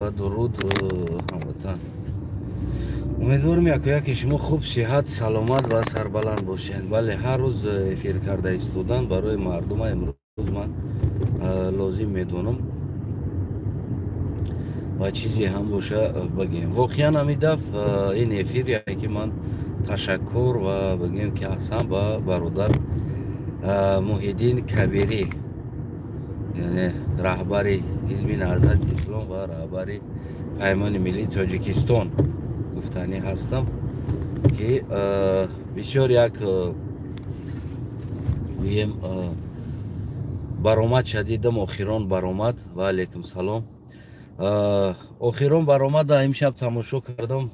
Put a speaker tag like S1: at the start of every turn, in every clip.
S1: Ва дуруд, ҳамватан. Умедворам, якояке шумо хуб, сиҳат, саломат ва сарбаланд бошед. Бале, ҳар рӯз эфир карда истодан барои мардума имрӯз ман лозим медонам ва чизе ҳам боша бигем. Воқеан, ҳамин даф ин эфир, яъне ки ман ташаккур ва бигем ки аҳсан ба бародар Муҳиддин Кабирӣ, яъне раҳбари Ҳизби Наҳзати Ислом ва раҳбари Паймони Миллии Тоҷикистон гуфтанӣ ҳастам, ки бисёр як гӯем баромад шадидам. Охирон баромад, ва алайкум салом, охирон баромада имшаб тамошо кардам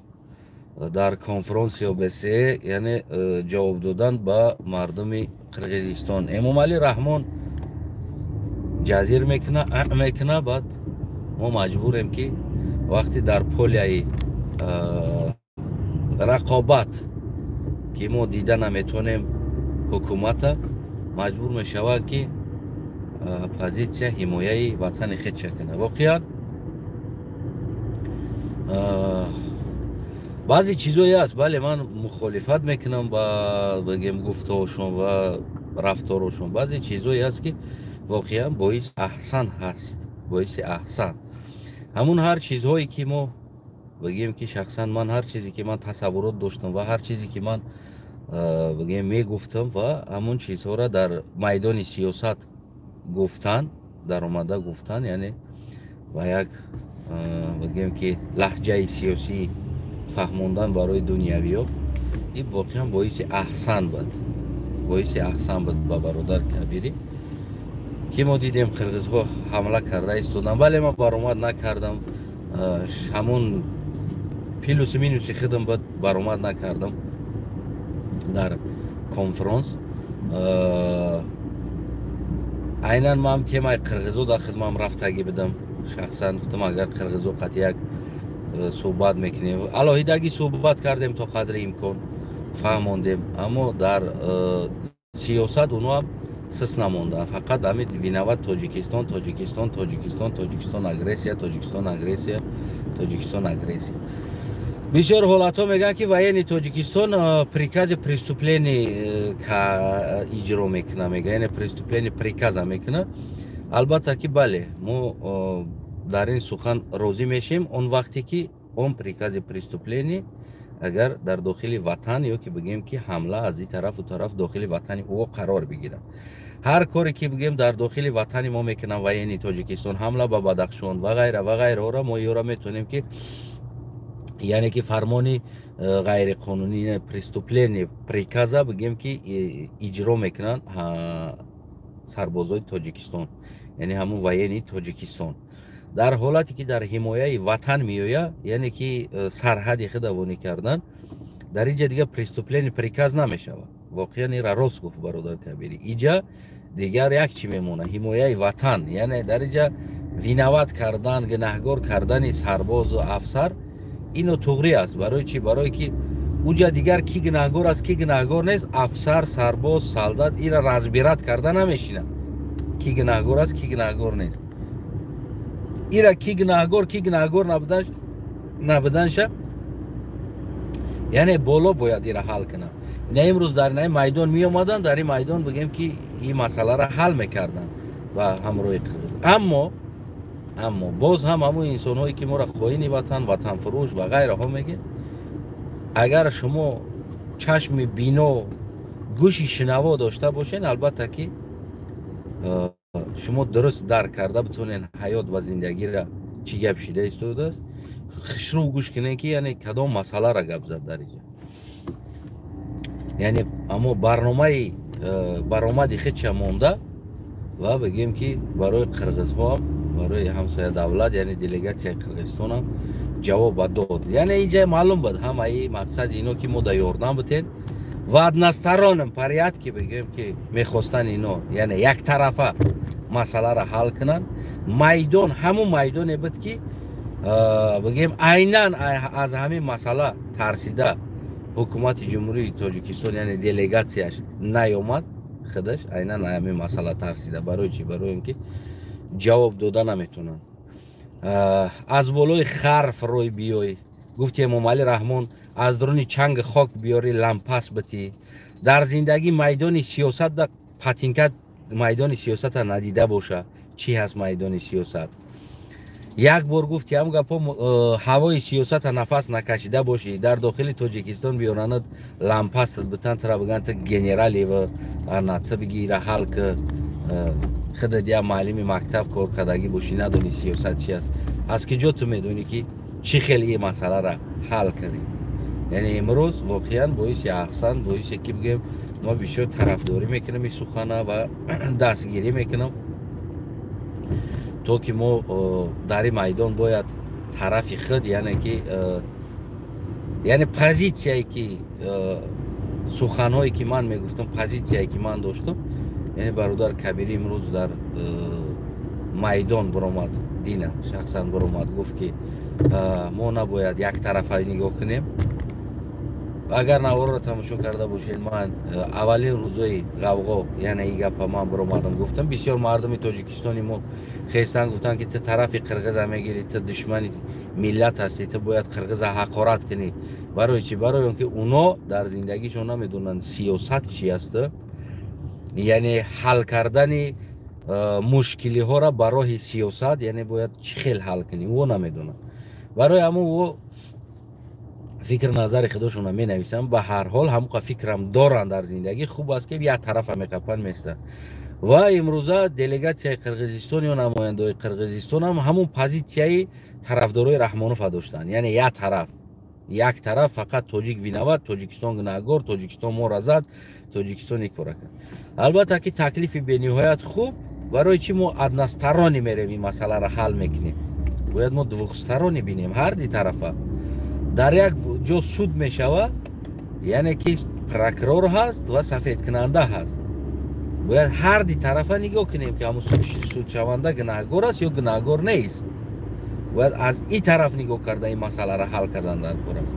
S1: дар конфронси ОБСЕ, яъне ҷавоб додан ба мардуми Қирғизистон. Эмомалӣ Раҳмон ҷазир мекуна, мекуна, баъд мо маҷбурем, ки вақте дар поляи рақобат, ки мо дида наметонем ҳукумата, маҷбур мешавад, ки позитсия ҳимояи ватани худша кунад. Воқеан, баъзе чизое аст, бале, ман мухолифат мекунам ба, бигем, гуфтаҳошон ва рафторошон. Баъзе чизое аст, ки воқеан боиси аҳсан ҳаст, боиси аҳсан. Ҳамун ҳар чизҳое ки мо, бигем ки, шахсан ман, ҳар чизе ки ман тасаввурот доштам ва ҳар чизе ки ман, бигем, мегуфтам ва ҳамун чизҳоро дар майдони сиёсат гуфтан, даромада гуфтан, яъне ба як, бигем ки, лаҳҷаи сиёсӣ фаҳмондан барои дунявиё, ин воқеан боиси аҳсан буд, боиси аҳсан буд ба бародар Кабирӣ, ки мо дидем, қирғизҳо ҳамла карда истоданд. Бале, ман баромад накардам, ҳамун плюсу минуси худам буд, баромад накардам дар конфронс. Айнан ман темаи қирғизо дар хидмам рафтагӣ будам. Шахсан гуфтам, агар қирғизо қати як суҳбат мекунем, алоҳидагӣ суҳбат кардем, то қадри имкон фаҳмондем, аммо дар сиёсат оно ҳам сис намонданд. Фақат ҳамин виноват Тоҷикистон, Тоҷикистон, Тоҷикистон, Тоҷикистон агрессия, Тоҷикистон агрессия, Тоҷикистон агрессия. Бисёр ҳолатҳо мегӯянд, ки военный Тоҷикистон прикази преступление иҷро мекунад, мега, яъне преступление приказа мекунад. Албатта ки бале, мо дар ин сухан розӣ мешем он вақте ки он прикази преступление агар дар дохили ватан ё ки, бигем ки, ҳамла аз ин тарафу тараф дохили ватани ӯ қарор бигирад. Ҳар коре ки, бигем, дар дохили ватани мо мекунам военный Тоҷикистон, ҳамла ба Бадахшон ва ғайра ва ғайраҳоро, мо ёра метавонем ки, яъне ки фармони ғайриқонунӣ, преступление приказа, бигем ки, иҷро мекунанд сарбозои Тоҷикистон, яъне ҳамун военный Тоҷикистон. Дар ҳолате ки дар ҳимояи ватан меояд, яъне ки сарҳади худа вонӣ кардан, дар инҷа дигар преступление приказ намешавад. Воқеан, ира рост гуфт бародар Кабирӣ. Иҷа дигар як чӣ мемонад: ҳимояи ватан. Яъне дар инҷа виноват кардан, гунаҳгор кардани сарбозу афсар, ино туғрӣ аст. Барои чӣ? Барое ки уҷа дигар ки гунаҳгор аст, ки гунаҳгор нест, афсар, сарбоз, солдат ира разбирать карда намешинад, ки гунаҳгор аст, ки гунаҳгор нест. Ира ки гунаҳгор, ки гунаҳгор набуданша, яъне боло бояд ира ҳал кунад. На имрӯз дар ин майдон меомаданд, дар ин майдон, бигем ки, ин масъаларо ҳал мекарданд ба ҳамроҳи қирғиз. Аммо боз ҳам ҳамун инсонҳое ки моро хоини ватан, ватанфурӯш ва ғайраҳо мегӯянд, агар шумо чашми бино, гӯши шинаво дошта бошед, албатта ки шумо дуруст дарк карда битонед ҳаёт ва зиндагиро, чӣ гап шида истодааст. Хушрӯ гӯш кунед, ки яъне кадом масъаларо гап зад дар инҷа. Яъне аммо барномаи баромади худша монда ва, бигем ки, барои қирғизҳоам, барои ҳамсоя давлат, яъне делегатсияи Қирғизистонам ҷавоба дод. Яъне инҷа маълум буд, ҳамаи мақсади ино ки мо да ёрдам битен ва одностороннем порядке, бигем ки, мехостанд ино, яъне яктарафа масъаларо ҳал кунанд. Майдон ҳамун майдоне буд, ки, бигем, айнан аз ҳамин масъала тарсида ҳукумати Ҷумҳурии Тоҷикистон, яъне делегатсияш наёмад худаш, айнан ҳамин масъала тарсида. Барои чӣ? Барои ин ки ҷавоб дода наметавонанд. Аз болои хар фурӯй биёй, гуфти Эмомалӣ Раҳмон, аз дуруни чанги хок биёри, лампас битӣ. Дар зиндагӣ майдони сиёсат да патинка майдони сиёсата надида боша, чӣ ҳаст майдони сиёсат? Як бор гуфти ҳам гапо, ҳавои сиёсата нафас накашида бошӣ, дар дохили Тоҷикистон биёранад, лампастат битан, тара биган, ту генералева ана ту бигира ҳал ки худат я муаллими мактаб кор кардагӣ бошӣ, надонӣ сиёсат чи аст, аз киҷо ту медонӣ, ки чӣ хел ин масъаларо ҳал кунӣ? Яъне имрӯз воқеан боиси аҳсан, боисе ки бигӯем, мо бисёр тарафдорӣ мекунем ин сухана ва дастгирӣ мекунам, то ки мо дар ин майдон бояд тарафи худ, яъне ки яъне позитсияе ки суханҳое ки ман мегуфтам, позитсияе ки ман доштам. Яъне бародар Кабирӣ имрӯз дар майдон баромад, дина шахсан баромад, гуфт, ки мо набояд яктарафа нигоҳ кунем. Агар наворро тамошо карда бошед, ман аввалин рӯзои ғавғо, яъне и гапа ман баромадам, гуфтам. Бисёр мардуми тоҷикистони мо хестан, гуфтанд, ки ту тарафи қирғиза мегирӣ, ту душмани миллат ҳастӣ, ту бояд қирғиза ҳақорат кунӣ. Барои чӣ? Барои он ки уно дар зиндагишон намедонанд сиёсат чи аст, яъне ҳал кардани мушкилиҳоро ба роҳи сиёсат, яъне бояд чӣ хел ҳал кунӣ, ӯ намедонад. Барои ҳамун ӯ фикр назари худошона менависам. Ба ҳар ҳол ҳамуқа фикрам доранд дар зиндагӣ, хуб аст, ки як тарафа меқапанд, места. Ва имрӯза делегатсияи Қирғизистон ё намояндаҳои Қирғизистон ҳам ҳамун позитсияи тарафдорои Раҳмонова доштанд, яъне як тараф, як тараф, фақат тоҷик виноват, Тоҷикистон гунаҳгор, Тоҷикистон моро зад, Тоҷикистон ин кора кард. Албатта ки таклифи бениҳоят хуб. Барои чӣ мо односторонний мерем, ин масъаларо ҳал мекунем? Бояд мо двухсторонний бинем, ҳар ди тарафа. Дар як ҷо суд мешавад, яъне ки прокурор ҳаст ва сафедкунанда ҳаст. Бояд ҳар ди тарафа нигоҳ кунем, ки ҳамун судшаванда гунаҳгор аст ё гунаҳгор нест. Бояд аз ин тараф нигоҳ карда, ин масъаларо ҳал кардан дар кор аст.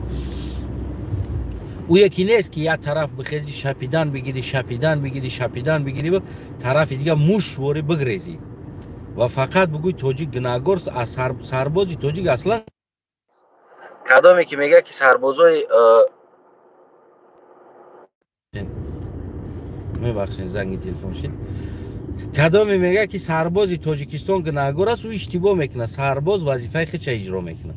S1: Ӯ яке нест, ки як тараф бихези, шапидан бигирӣ, шапидан бигирӣ, шапидан бигирӣ, тарафи дига мушворӣ бигрезӣ ва фақат бигӯй, тоҷик гунаҳгор, сарбози тоҷик аслан. Кадоме ки мегӯяд, ки сарбозои, мебахшед, занги телефон шид, кадоме мегӯяд, ки сарбози Тоҷикистон гунаҳгор аст, ӯ иштибоҳ мекунад. Сарбоз вазифаи худша иҷро мекунад.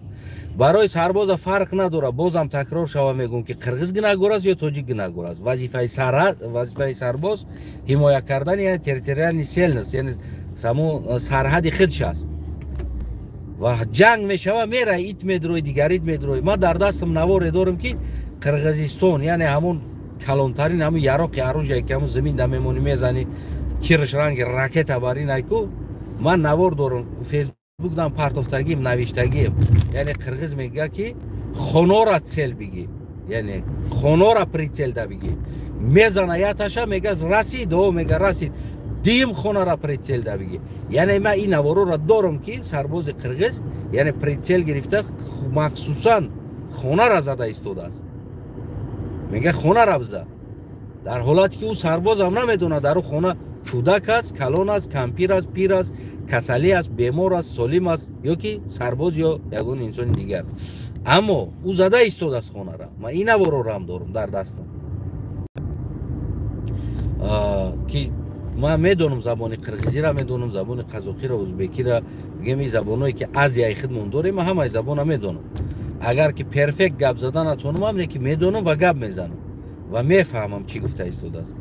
S1: Барои сарбоза фарқ надорад, бозам такрор шава мегӯм, ки қирғиз гунаҳгор аст ё тоҷик гунаҳгор аст. Вазифаи сарбоз ҳимоя кардани, яъне территориальный целостность, яъне само сарҳади худш аст. Ва ҷанг мешава, мера, ит медрои, дигарит медрои. Ман дар дастам наворе дорам, ки Қирғизистон, яъне ҳамун калонтарин ҳамун яроқи оружие, ки ҳамун замин да мемонӣ, мезанӣ, тирш ранги ракета бар ин айку. Ман навор дорам, Фейсбук дам партофтагим, навиштагим. Яъне қирғиз мегӯяд, ки хонора цель бигӣ, яъне хонора прицел да бигӣ. Мезана яташа, мега, расид, о, мега, расид. Дим хонара прицел да бигӣ. Яъне ман ин навороро дорам, ки сарбози қирғиз, яъне прицел гирифта, махсусан хонара зада истодааст, мега, хонара биза, дар ҳолате ки ӯ сарбозам намедонад, дар ӯ хона кӯдак аст, калон аст, кампир аст, пир аст, касалӣ аст, бемор аст, солим аст, ё ки сарбоз, ё ягон инсони дигар. Аммо ӯ зада истодааст хонара. Ман ин наворорам дорам дар дастам, ки ман медонам забони қирғизиро, медонам забони қазоқиро, узбекиро, бигем, ин забонҳое ки Азияи худмон дорем, ман ҳамаи забона медонам. Агар ки перфект гап зада натонам, не ки медонам ва гап мезанам ва мефаҳмам, чӣ гуфта истодааст.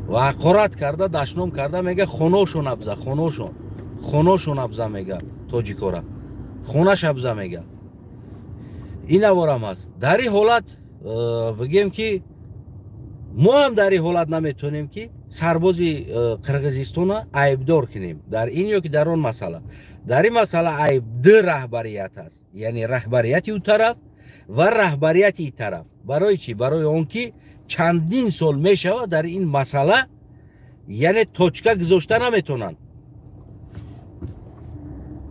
S1: Ва ҳақорат карда, дашном карда, мега, хоношон абза, хоношон, хоношон абза, мега, тоҷикора хонаш абза, мега. Ин наворам ҳаст. Дар ин ҳолат бигем, ки мо ҳам дар ин ҳолат наметонем, ки сарбози Қирғизистона айбдор кунем дар ин ё ки дар он масъала. Дар ин масъала айб ду раҳбарият аст, яъне раҳбарияти ӯ тараф ва раҳбарияти ин тараф. Барои чӣ? Барои он ки чандин сол мешавад, дар ин масъала, яъне точка гузошта наметонанд.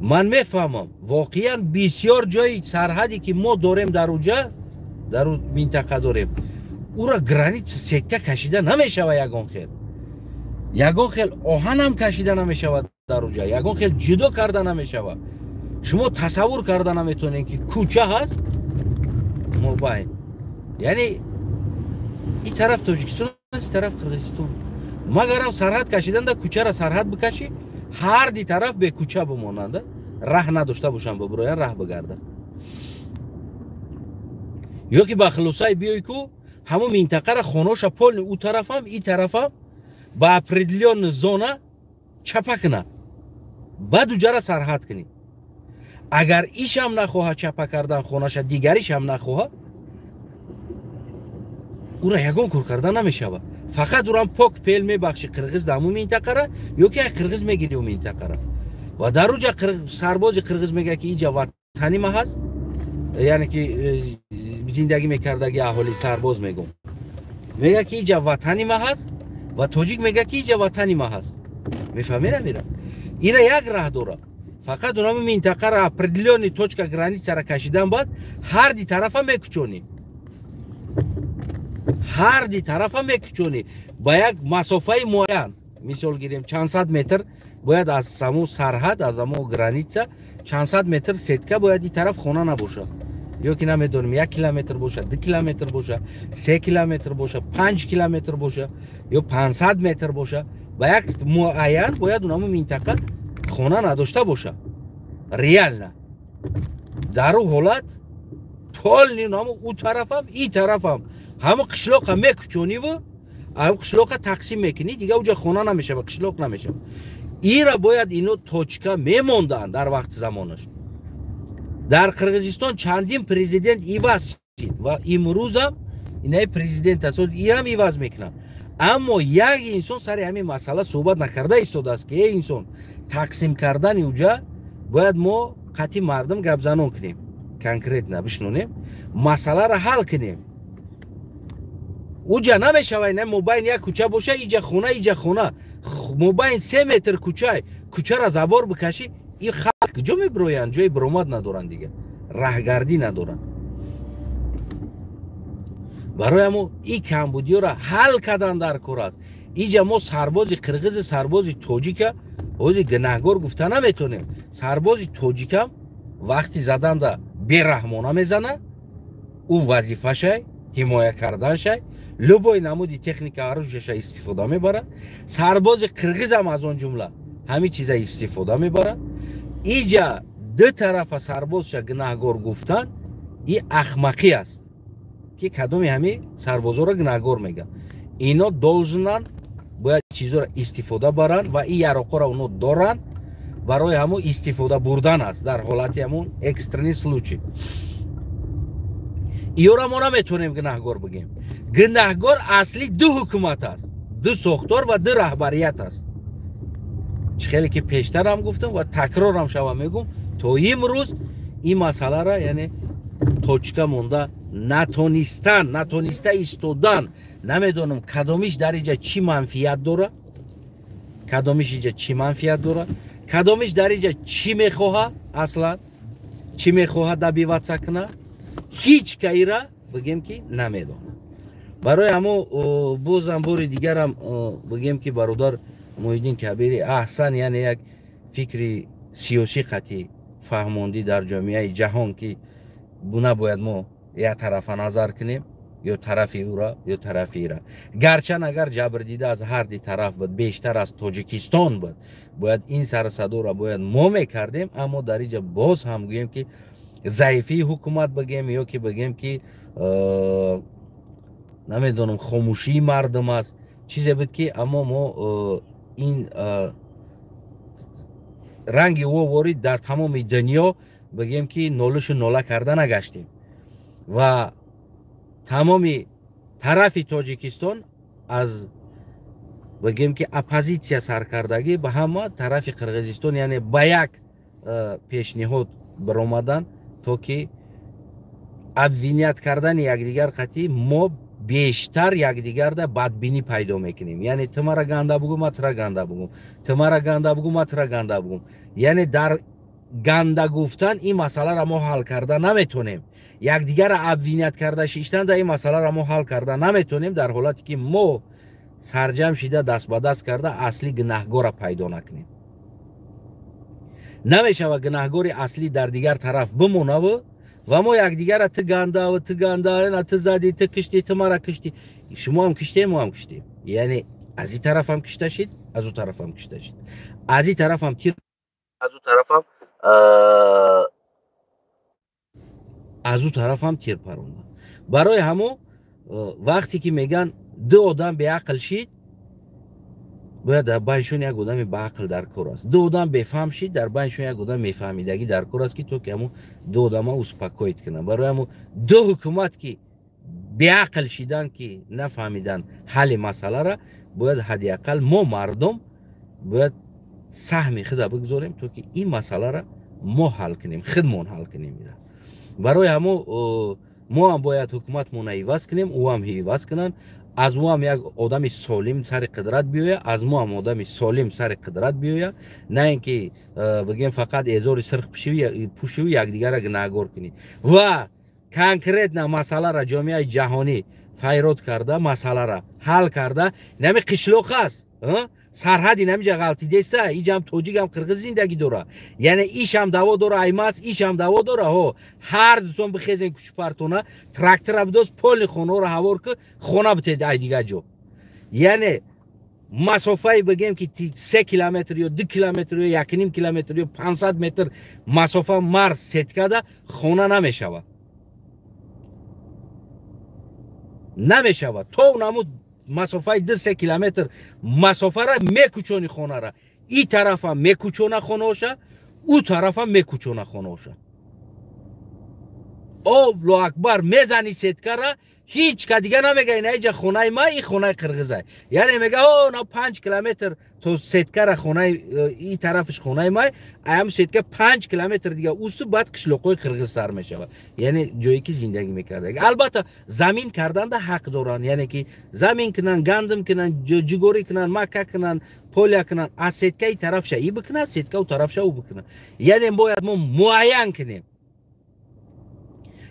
S1: Ман мефаҳмам, воқеан бисёр ҷои сарҳаде, ки мо дорем дар уҷа, дар минтақа дорем, ура граница, сетка кашида намешава, ягон хел оҳанам кашида намешавад дар уҷа, ягон хел ҷудо карда намешава. Шумо тасаввур карда наметавонед, ки кӯча ҳаст мобайн, яъне ин тараф Тоҷикистон аст, ин тараф Қирғизистон. Магарам сарҳад кашиданда кӯчаро сарҳад бикашӣ, ҳар ди тараф бекӯча бимонанда, раҳ надошта бошанд, бибироян, раҳ бигарданд. Ё ки ба хулосае биёй, ку ҳамун минтақара хонаша полный ӯ тарафам, ин тарафам ба определённый зона чапа кунад, баъд уҷара сарҳад кунӣ. Агар ишам нахоҳад чапа кардан хонаша, дигаришам нахоҳад, ӯра ягон кор карда намешавад. Фақат ӯрам пок пел мебахши қирғиз дар ҳамун минтақара ё ки як қирғиз мегири ӯ минтақара. Ва дар уҷа сарбози қирғиз мегӯяд, ки иҷа ватани ма ҳаст, яъне ки зиндагӣ мекардаги аҳоли, сарбоз мегӯм, мегӯяд, ки иҷа ватани ма ҳаст, ва тоҷик мегӯяд, ки иҷа ватани ма ҳаст. Мефаҳмед? Амира ира як раҳ дорад, фақат унами минтақара определённый точка граница ра кашидан, баъд ҳар ди тарафа мекучонӣ, ҳар ди тарафа мекучонӣ ба як масофаи муайян. Мисол гирем, чанд сад метр бояд аз саму сарҳад, аз саму граница чанд сад метр сетка бояд ин тараф хона набошад, ё ки намедонем, 1 километр бошад, 2 километр боша, 3 километр боша, 5 километр боша ё 500 метр боша, ба як муайян бояд унаму минтақа хона надошта боша. Реально дар ӯ ҳолат полный ҳаму ӯ тарафам, и тарафам ҳаму қишлоқа мекучониву ҳаму қишлоқа тақсим мекунӣ, дига уҷа хона намешава, қишлоқ намешава. Ира бояд ино точка мемонданд дар вақти замонаш. Дар Қирғизистон чандин президент иваз шид ва имрӯзам инаи президент аст, ирам иваз мекунанд, аммо як инсон сари ҳамин масъала суҳбат накарда истодааст, ки эй инсон, тақсим кардани уҷа бояд мо қатъи мардум гапзанон кунем, конкретно бишнонем, масъаларо ҳал кунем. Уҷа намешава, ина мобайн як кӯча боша, иҷа хона, иҷа хона, мобайн 3 метр кӯчай, кӯчара забор бикашӣ, и халқ куҷо мебироянд? Ҷои биромад надоранд, дига раҳгардӣ надоранд. Барои ҳамо и камбудиёро ҳал кардан дар кор аст. Иҷа мо сарбози қирғизи, сарбози тоҷика ҳози гунаҳгор гуфта наметонем. Сарбози тоҷикам вақти заданда бераҳмона мезана, ӯ вазифашай ҳимоя карданшай, любой намуди техника, оружия ша истифода мебарад. Сарбози қирғизам аз он ҷумла ҳамин чиза истифода мебарад. Иҷа ду тарафа сарбозша гунаҳгор гуфтан и ахмақӣ аст, ки кадоми ҳами сарбозоро гунаҳгор мегӯяд. Ино должны анд, бояд чизоро истифода баранд ва ин яроқҳоро оно доранд, барои ҳамун истифода бурдан аст дар ҳолати ҳамун экстренный случай. Иёра мо наметавонем гунаҳгор бигем. Гунаҳгор аслӣ ду ҳукумат аст, ду сохтор ва ду раҳбарият аст. Чӣ хеле ки пештарам гуфтам ва такрорам шава мегӯм, то имрӯз ин масъалара, яъне точка монда натонистан, натониста истодан. Намедонам, кадомиш дар иҷа чӣ манфиат дора, кадомиш иҷа чӣ манфиат дора, кадомиш дар иҷа чӣ мехоҳа, аслан чӣ мехоҳа добиваться куна, ҳеҷ каира бигем, ки намедонам. Барои ҳамо бозам бори дигарам бигем, ки бародар Муҳиддин Кабири аҳсан, яъне як фикри сиёсӣ қатъӣ фаҳмондӣ дар ҷомеаи ҷаҳон, ки набояд мо як тарафа назар кунем, ё тарафи ӯра, ё тарафи ира. Гарчанд агар ҷабрдида аз ҳар ди тараф буд, бештар аз Тоҷикистон буд, бояд ин сарсадоро бояд мо мекардем. Аммо дар инҷа боз ҳам гӯем, ки заифии ҳукумат бигем ё ки бигем, ки намедонам, хомӯшии мардум аст, чизе буд, ки аммо мо ин ранги ӯ ворид дар тамоми дунё бигем, ки нолишу нола карда нагаштем ва тамоми тарафи Тоҷикистон аз бигем, ки оппозитсия саркардагӣ ба ҳама тарафи Қирғизистон, яъне ба як пешниҳод баромадан, то ки обвинять кардани якдигар қатъӣ мо бештар якдигарда бадбинӣ пайдо мекунем. Яъне ту мара ганда бугӯ, ма тура ганда бугӯм, ту мара ганда бугӯ, ма тура ганда бугӯм. Яъне дар ганда гуфтан ин масъаларо мо ҳал карда наметонем. Якдигарро обвинять карда шиштан дар ин масъаларо мо ҳал карда наметонем, дар ҳолате ки мо сарҷам шида, даст ба даст карда, асли гунаҳгорро пайдо накунем. Намешава гунаҳгори аслӣ дар дигар тараф бимонаву ва мо якдигарра ту гандаву ту ганда, на ту задӣ, ту киштӣ, ту мара киштӣ. Шумо ҳам киштем, мо ҳам киштем. Яъне аз ин тарафам кишта шид, аз ӯ тарафам кишта шид. Аз ин тарафам тир, аз ӯ тарафам аз ӯ тарафам тир паронданд. Барои ҳамо вақте ки меган ду одам беақл шид, бояд дар байншон як одами баақл дар кор аст. Ду одам бефаҳм шид, дар байншон як одам мефаҳмидагӣ дар кор аст, ки то ки ҳамо ду одама успокоить кунанд. Барои ҳамо ду ҳукумат ки беақл шидан, ки нафаҳмидан ҳалли масъалара, бояд ҳадди ақал мо мардум бояд саҳми худа бигзорем, то ки ин масъалара мо ҳал кунем, худмон ҳал кунем. Барои ҳамо мо ҳам бояд ҳукуматмона иваз кунем, ӯ ҳам иваз кунанд. Аз ӯ ҳам як одами солим сари қудрат биёя, аз мо ҳам одами солим сари қудрат биёя, на ин ки бигем фақат эзори сирх пӯшиву якдигарра гунаҳгор кунӣ. Ва конкретно масъалара ҷомеаи ҷаҳонӣ файрод карда, масъалара ҳал карда. Нами қишлоқ аст, сарҳади намиҷа ғалтидеста, иҷам тоҷикам қирғиз зиндагӣ дора. Яъне ишам даво дора, аймас ишам даво дора. Ҳо, ҳар дутон бихезен кучупартона, трактора бидоз, поли хонаро ҳавор ки хона битед ай дигар ҷо. Яъне масофаи бигем ки 3 километр ё 2 километр ё 1.5 километр ё 500 метр масофа марз сеткада хона намешавад. Намешавад. То намуд масофаи 2-3 километр масофара мекучони хонара. И тарафа мекучона хонаоша, ӯ тарафа мекучона хонаоша. Аллоҳу акбар, мезани сеткара, ҳеҷ ка дига намега ина иҷа хонаи ма, и хонаи қирғизай. Яъне мега о, на 5 километр то сеткара хонаи и тарафиш хонаи май, аям сетка 5 километр дига усу баъд қишлоқҳои қирғиз сар мешавад. Яъне ҷое ки зиндагӣ мекарда. Албатта замин карданда ҳақ доранд, яъне ки замин кунанд, гандум кунанд, ҷугорӣ кунанд, мака кунанд, поля кунанд, аз сетка и тарафша и бикунанд, сетка у тарафша ӯ бикунанд. Яъне бояд мо муайян кунем.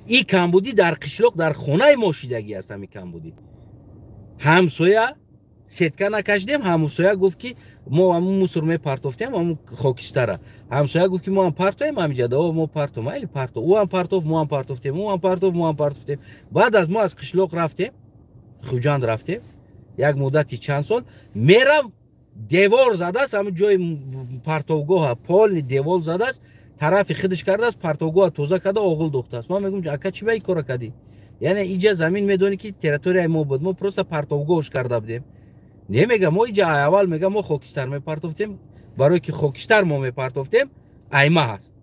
S1: И камбудӣ дар қишлоқ, дар хонаи мо шидагӣ аст. Ҳами камбудӣ ҳамсоя сетка накашидем, ҳамсоя гуфт ки мо ҳамун мусор мепартофтем, ҳамун хокистара. Ҳамсоя гуфт ки мо ҳам партоем ҳамиҷа, да мо партом, айли парто. Ӯ ҳам партофт, мо ҳам партофтем, ӯ ҳам партофт, мо ҳам партофтем. Баъд аз мо аз қишлоқ рафтем, Хуҷанд рафтем, як муддати чанд сол мерам, девор задааст, ҳамун ҷои партовгоҳа полни девор задааст, тарафи худаш кардааст, партовгоҳа тоза карда, оғил дохтааст. Ман мегӯям, ака, чӣ ба ин кора кардӣ? Яъне иҷа замин медонӣ ки территорияи мо буд, мо просто партовгоҳш карда будем. Не, мега, мо иҷа аввал мега мо хокистар мепартофтем, барое ки хокистар мо мепартофтем, айма ҳаст.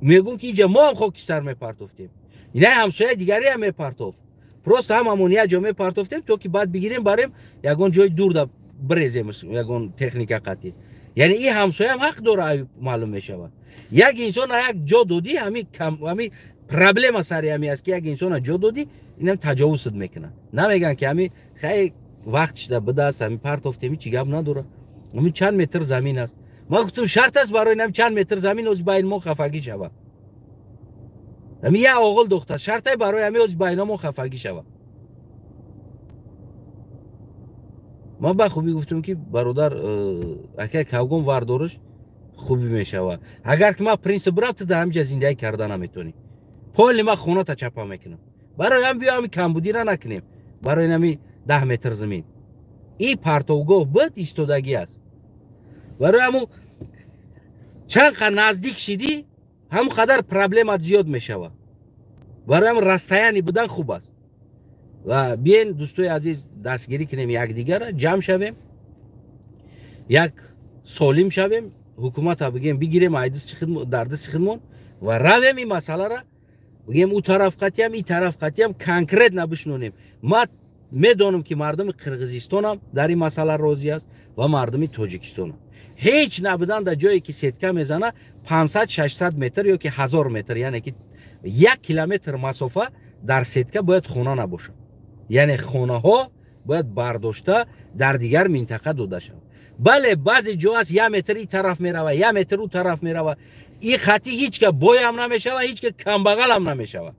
S1: Мегӯм ки иҷа мо ҳам хокистар мепартофтем, ина ҳамсояи дигаре ҳам мепартофт. Просто ҳамамон як ҷо мепартофтем, то ки баъд бигирем барем ягон ҷои дурда бирезем, ягон техника қатъӣ. Яъне ин ҳамсоям ҳақ дора, маълум мешавад. Як инсона як ҷо додӣ, ҳами проблема сари ҳами аст ки як инсона ҷо додӣ, инам таҷовузат мекунад. Намеган ки ҳами хай вақтшда бидааст, ҳами партофтеми, чӣ гап надора. Ҳами чанд метр замин аст. Ман гуфтам шарт аст барои инам чанд метр замин ози байни мо хафагӣ шавад. Ҳами як оғил дохта, шартай барои ҳами ози байни мо хафагӣ шавад. Ман ба хубӣ гуфтам ки бародар, акай кавгон вардориш хубӣ мешавад. Агар ки ман принсип бирам, ту дар ҳамиҷа зиндагӣ карда наметонӣ. Поли ман хоната чапа мекунам. Барои ҳам биё ҳами камбудира накунем. Барои ҳами 10 метр замин. И партовгоҳ буд, истодагӣ аст. Барои ҳаму чанд қа наздик шидӣ, ҳамон қадар проблема зиёд мешавад. Барои ҳам расстояние будан хуб аст. Ва биен дӯстои азиз, дастгирӣ кунем якдигарра, ҷамъ шавем, як солим шавем, ҳукумата бигем бигирем дар дасти худмон ва равем ин масъалара бигем ӯ тараф қатиям, ин тараф қатиям, конкретно бишнонем. Ман медонам ки мардуми Қирғизистонам дар ин масъала розӣ аст ва мардуми Тоҷикистонам. Ҳеҷ набудан дар ҷое ки сетка мезана 500-600 метр ё ки 1000 метр, яъне ки 1 километр масофа дар сетка бояд хона набошад. Яъне хонаҳо бояд бардошта дар дигар минтақа дода шавад. Бале, баъзе ҷо аст 1 метр ин тараф мерава, 1 метр ӯ тараф мерава. Ин хати ҳеҷ ка боям намешава, ҳеҷ ка камбағалам намешава.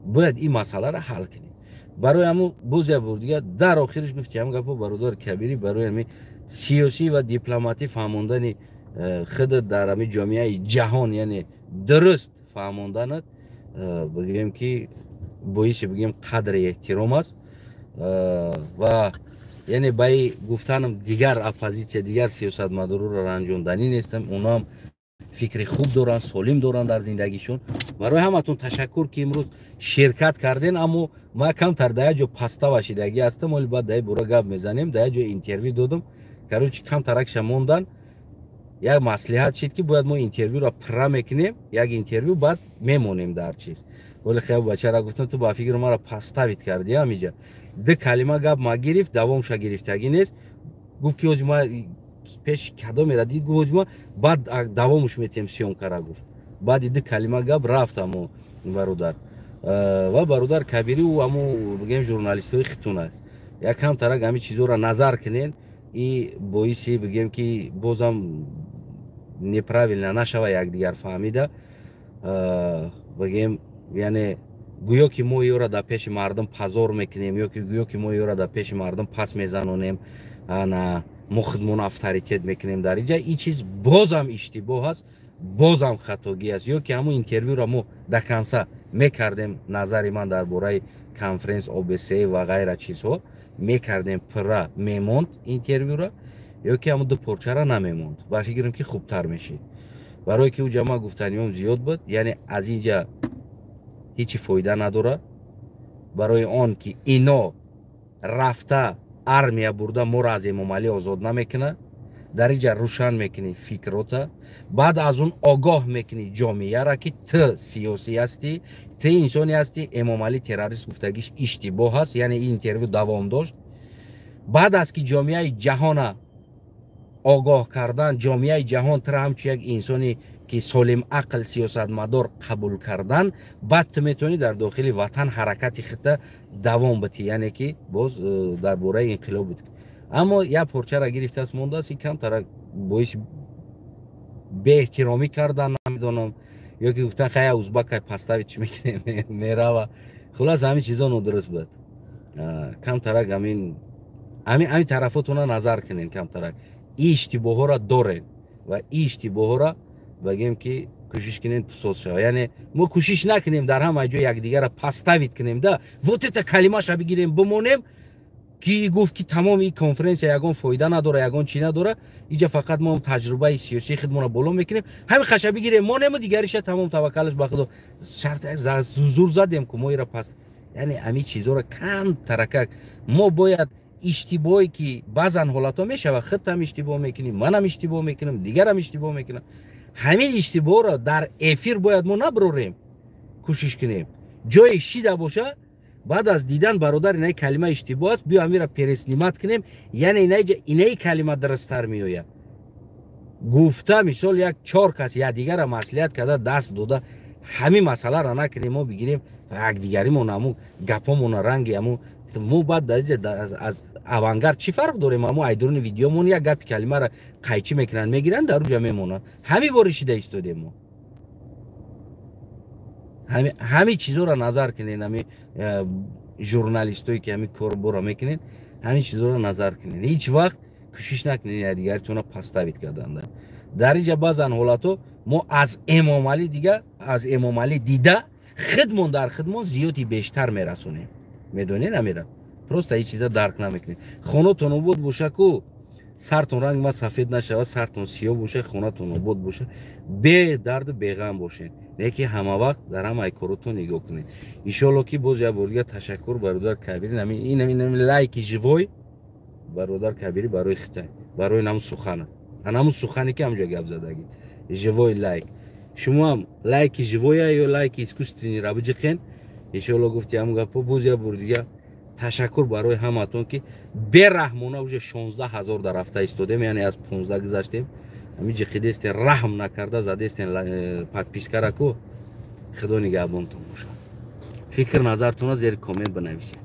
S1: Бояд ин масъаларо ҳал кунем. Барои ҳамун боз як бор дигар дар охириш гуфти ҳам гапо, бародар Кабирӣ, барои ҳами сиёсӣ ва дипломатӣ фаҳмондани худ дар ҳами ҷомеаи ҷаҳон, яъне дуруст фаҳмонданат, бигӯем ки боиси, бигӯем, қадри эҳтиром аст. Ва яъне ба гуфтанам дигар оппозитсия, дигар сиёсатмадорро ранҷонданӣ нестам. Онҳоам фикри хуб доранд, солим доранд дар зиндагишон. Барои ҳаматон ташаккур, ки имрӯз ширкат карден. Аммо ман камтар дар як ҷо паста шидагӣ ҳастам. Оли баъд дар бора гап мезанем. Дар як ҷо интервю додам, короче, камтаракша мондан. Як маслиҳат шид, ки бояд мо интервюро пурра мекунем, як интервю, баъд мемонем дар чиз. Вале хел бачара гуфтам: «Ту ба фикри маро подставить кардӣ». Ҳамиҷа ду калима гап ма гирифт, давомша гирифтагӣ нест. Гуфт ки ози ма пеши кадомера дид, гуфт: «Ози ма баъд давомуш метиҳем съёмка ра», гуфт. Баъди ду калима гап рафт амо бародар. Ва бародар Кабирӣ, ӯ амо, бигем, журналистои хитун аст. Якам тарак ҳамин чизоро назар кунен и боиси, бигем, ки бозам неправильно нашава, якдигар фаҳмида, бигем, яъне гӯё ки мо ёра дар пеши мардум позор мекунем ё ки гӯё ки мо ёра дар пеши мардум пас мезанонем, ана мо худмон авторитет мекунем дар инҷа. Ин чиз бозам иштибоҳ аст, бозам хатогӣ аст. Ё ки ҳамун интервюро мо до конца мекардем, назари ман дар бораи конференс ОБСЕ ва ғайра чизҳо мекардем, пурра мемонд интервюра, ё ки ҳамун ду порчара намемонд, ба фикрам ки хубтар мешид, барое ки ӯ ҷамоа гуфтаниём зиёд буд. Яъне аз инҷа ҳечи фоида надорад, барои он ки ино рафта армия бурда моро аз Эмомалӣ озод намекунад. Дар инҷа рӯшан мекунӣ фикрота, баъд аз он огоҳ мекунӣ ҷомеяра, ки ту сиёсӣ ҳастӣ, ту инсоне ҳастӣ. Эмомалӣ террорист гуфтагиш иштибоҳ аст. Яъне ин интервю давом дошт. Баъд аз ки ҷомеаи ҷаҳона огоҳ кардан, ҷомеаи ҷаҳон тура ҳамчун як инсоне ки солим ақл, сиёсатмадор қабул кардан, баъд ту метавонӣ дар дохили ватан ҳаракати худта давом битӣ, яъне ки боз дар бораи инқилоб бит. Аммо як порчара гирифтааст, мондааст. И камтара боиси беэҳтиромӣ кардан, намедонам, ё ки гуфтан: «Хая, узбакай подставить чӣ мекунем, мерава». Хулас, ҳамин чизо нодуруст буд. Камтарак ҳамин тарафотона назар кунен, камтарак и иштибоҳҳоро дорен ва и иштибоҳҳоро, багем, ки кӯшиш кунем соз шава. Яъне мо кӯшиш накунем дар ҳама ҷо якдигарро подставить кунем да, вот это калимаша бигирем, бимонем, ки гуфт ки тамоми ин конференсия ягон фоида надора, ягон чӣ надора, иҷа фақат мо таҷрибаи сиёсии худмонро боло мекунем. Ҳамин хаша бигирем, монему, дигариша тамом, таваккалаш ба Худо. Шарт зур задем ку мо ира пас. Яъне ҳамин чизоро кам таракак мо бояд иштибоҳе ки баъзан ҳолатҳо мешавад, худтам иштибоҳ мекунӣ, манам иштибоҳ мекунам, дигарам иштибоҳ мекунам, ҳамин иштибоҳро дар эфир бояд мо наброрем, кӯшиш кунем ҷое шида боша. Баъд аз дидан: «Бародар, инаи калима иштибоҳ аст, биё ҳамира переснимать кунем, яъне инаи калима дурусттар меояд», гуфта, мисол, як чор кас якдигара маслиҳат карда, даст дода, ҳамин масъаларо накунем. Мо бигирем якдигаримон, ҳамун гапомона, ранги ҳамун мо баъд аз авангард чӣ фарқ дорем? Ҳамун айдуруни видеомон як гапи калимаро қайчӣ мекунанд, мегиранд, дар уҷа мемонанд. Ҳамин бори шида истодем мо. Ҳамин чизоро назар кунед, ҳами журналистое ки ҳамин корборо мекунед, ҳамин чизоро назар кунед. Ҳеҷ вақт кӯшиш накунед якдигаритонро подставить карданда. Дар инҷа баъзан ҳолатҳо мо аз Эмомалӣ дига, аз Эмомалӣ дида, худмон дар худмон зиёди бештар мерасонем. Медонед, амира, просто ҳеҷ чиза дарк намекунед. Хонатон обод боша ку, сартон ранг ма сафед нашава, сартон сиёҳ боша, хонатон обод боша, бедарду беғам бошед. Не ки ҳама вақт дар ҳамаи коротон нигоҳ кунед. Иншоалло, ки боз як бор дигар ташаккур, бародар Кабири. Ин лайки живой, бародар Кабири, барои хитай, барои намун суханат, анамун сухане ки ҳамҷо гап задагӣ, живой лайк. Шумоам лайки живой я ё лайки искусственный ра биҷиқен. Иншоалло, гуфти ҳамун гапҳо. Боз як бор дигар ташаккур барои ҳаматон, ки бераҳмона уже 16 000 дар рафта истодем, яъне аз 15 гузаштем. Ҳами ҷиқидестен, раҳм накарда задестен подписка ра ку. Худо нигаҳбонтон бошад. Фикр назартона зери коммент бинависед.